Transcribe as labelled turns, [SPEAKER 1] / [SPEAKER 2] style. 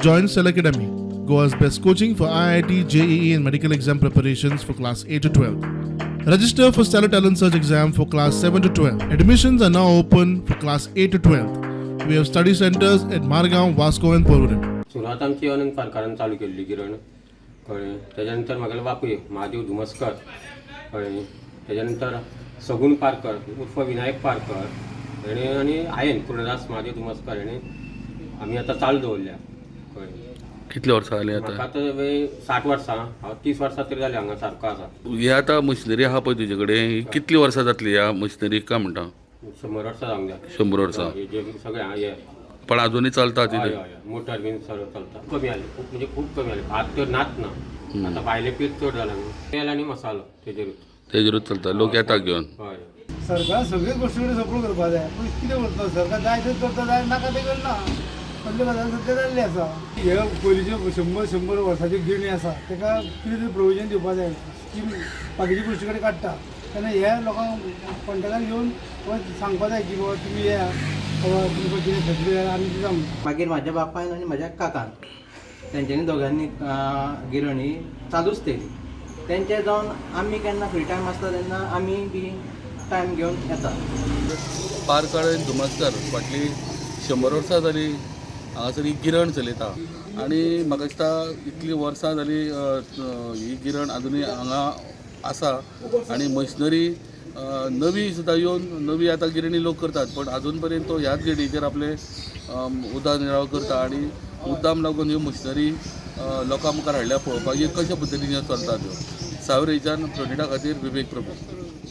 [SPEAKER 1] Join Cell Academy, Goa's best coaching for IIT, JEE, and medical exam preparations for class 8 to 12. Register for Stellar Talent Search exam for class 7 to 12. Admissions are now open for class 8 to 12. We have study centers at Margaon, Vasco, and Porvorim.
[SPEAKER 2] सुरवात आमची अनंत पारकारान चालू केल्ली गिरण, कळ्ळें. तेज्या नंतर म्हागेलो बापूय महादेव धुमसकर, कळ्ळें. तेज्या नंतर सगूण पारकर उर्फ विनायक पारकर हेणें आनी हांवें पूर्णदास महादेव धुमसकर हेणें आमी आतां चालू दवरल्या, कळ्ळें.
[SPEAKER 3] कितली वर्सां जाली
[SPEAKER 2] म्हाका
[SPEAKER 3] आतां?
[SPEAKER 2] आतां वय 60 वर्सां. हांव 30 वर्सां तरी जालीं हांगा सारको आसा.
[SPEAKER 3] ही आतां मशिनरी आहा पळय तुजे कडेन, ही कितली वर्सां जातली ह्या मशिनरीक काय म्हणटा?
[SPEAKER 2] 100 वर्सां जावंक जाय.
[SPEAKER 3] 100 वर्सां?
[SPEAKER 2] हे जे सगळें आहा हे.
[SPEAKER 3] पण अजुनूय चलता?
[SPEAKER 2] हय.
[SPEAKER 3] तिथे
[SPEAKER 2] हय हय, मोटर बीन सगळें चलता. कमी आले खूब, म्हणजे खूब कमी आले. भात तर नाच ना आतां, भायलें पीक चड जालां न्हू. तेल आनी मसालो तेजेरूच.
[SPEAKER 3] तेजेरूच चलता, लोक येता घेवन.
[SPEAKER 2] हय.
[SPEAKER 4] सरकार सगळेच गोश्टी कडेन सपोर्ट करपाक जाय, पूण कितें करता सरकार? जाय तें करता, जाय नाका तें करना. असले गजाल सद्या जाल्ली आसा. हे पयलींचे 100 100 वर्साच्यो गिरणी आसा, ताका कितें तरी प्रोविजन दिवपा जाय. स्कीम बाकीचे गोश्टी कडेन काडटा तेन्ना ह्या लोकांक कॉन्टेक्टान घेवन बाबा सांगपा जाय की बाबा तुमी येया, बाबा तुमकां कितें फेसिलिटी जाय आमी दिता म्हणून.
[SPEAKER 5] मागीर म्हाज्या बापायन आनी म्हाज्या काकान तेंच्यांनी दोगांनी गिरण ही चालूच केली. तेंचे जावन आमी केन्ना फ्री टायम आसता तेन्ना आमी बी टायम घेवन येता.
[SPEAKER 3] पारकार आनी धुमसकर फाटलीं 100 वर्सां जाली हांगासर ही गिरण चलयता आनी म्हाका दिसता इतलीं वर्सां जाली ही गिरण आजुनूय हांगा आसा आनी मशिनरी नवी सुद्दां येवन नवी आतां गिरणी लोक करतात, पण आजून पर्यंत तो ह्याच गिरणीचेर आपले उदरनिर्वाह करता आनी मुद्दाम लागून ह्यो मशिनरी लोकां मुखार हाडल्या पळोवपाक, ह्यो कशा पद्दतीन ह्यो चलता त्यो. सावरेच्यान प्रोनिटा खातीर विवेक प्रभू.